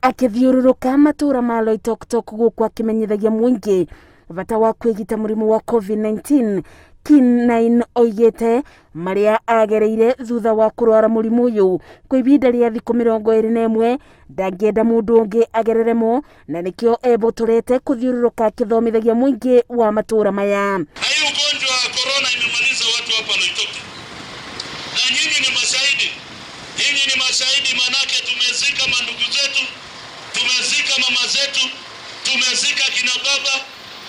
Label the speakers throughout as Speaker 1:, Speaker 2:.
Speaker 1: Akĩthiũrũrũka matũũra ma Loitoktok gũkũ akĩmenyithagia mũingĩ bata wa kwĩgita mũrimũ wa COVID-19, Kin9 oigĩte marĩa agereire thutha wa kũrwara mũrimũ ũyũ kwa ihinda rĩa thikũ 21 ndangĩenda mũndũ ũngĩ agerere mo na nĩkĩo ebotorete kũthiũrũrũka akĩthomithagia mũingĩ wa matũũra maya.
Speaker 2: Na hii ugonjwa wa corona imemaliza watu hapa Loitoktok, na nyinyi ni mashahidi, nyinyi ni mashahidi, manake tumezika mandugu zetu, tumezika mama zetu, tumezika kina baba,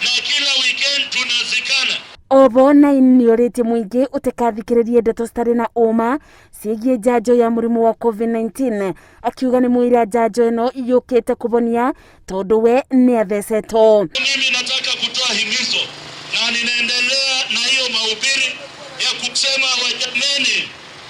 Speaker 2: na kila weekend tunazikana.
Speaker 1: Obo Nine nĩorĩtie mũingĩ ũtikathikĩrĩrie ndeto citarĩ na ũma ciĩgiĩ njanjo ya mũrimũ wa COVID-19, akiuga nĩ mũira njanjo ĩno yũkĩte kũbonia tondũ we nĩ athecetwo.
Speaker 2: Mimi nataka kutoa himizo na ninaendelea na hiyo mahubiri ya kusema wajameni,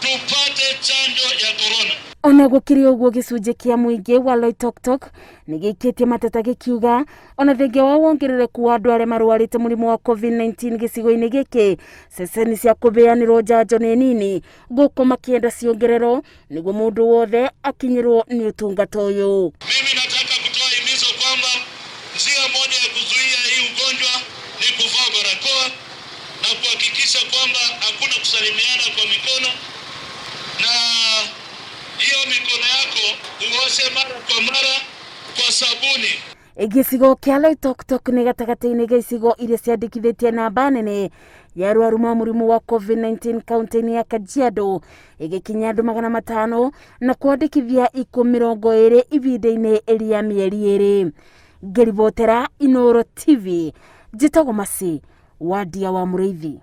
Speaker 2: tupate chanjo ya corona.
Speaker 1: Ona gũkĩrĩ ũguo, gĩcunjĩ kĩa mũingĩ wa Loitoktok nĩ gĩikĩtie mateta gĩkiuga ona thengia wa wongerereku wa andũ arĩa marwarĩte mũrimũ wa COVID-19 gĩcigo-inĩ gĩkĩ, ceceni cia kũbeanĩrwo njanjo nĩ nini, gũkũ makĩenda ciongererwo nĩguo mũndũ wothe akinyĩrwo nĩ ũtungata ũyũ.
Speaker 2: Mimi nataka kutoa himizo kwamba njia moja ya kuzuia hii ugonjwa ni kuvaa barakoa na kuhakikisha kwamba hakuna kusalimiana kwa mikono, na hiyo mikono yako uoshe mara kwa mara kwa sabuni.
Speaker 1: Gĩcigo kĩa Loitoktok nĩ gatagatĩ-inĩ ga icigo iria ciandĩkithĩtie namba nene ya arwaru ma mũrimũ wa COVID-19 kaunti-inĩ ya Kajiado, ĩgĩkinya andũ 500 na kwandĩkithia ikuũ 20 ihinda-inĩ rĩa mĩeri 2. Ngĩribotera Inooro TV, njĩtagwo Masi Wandia wa Mũrĩithi.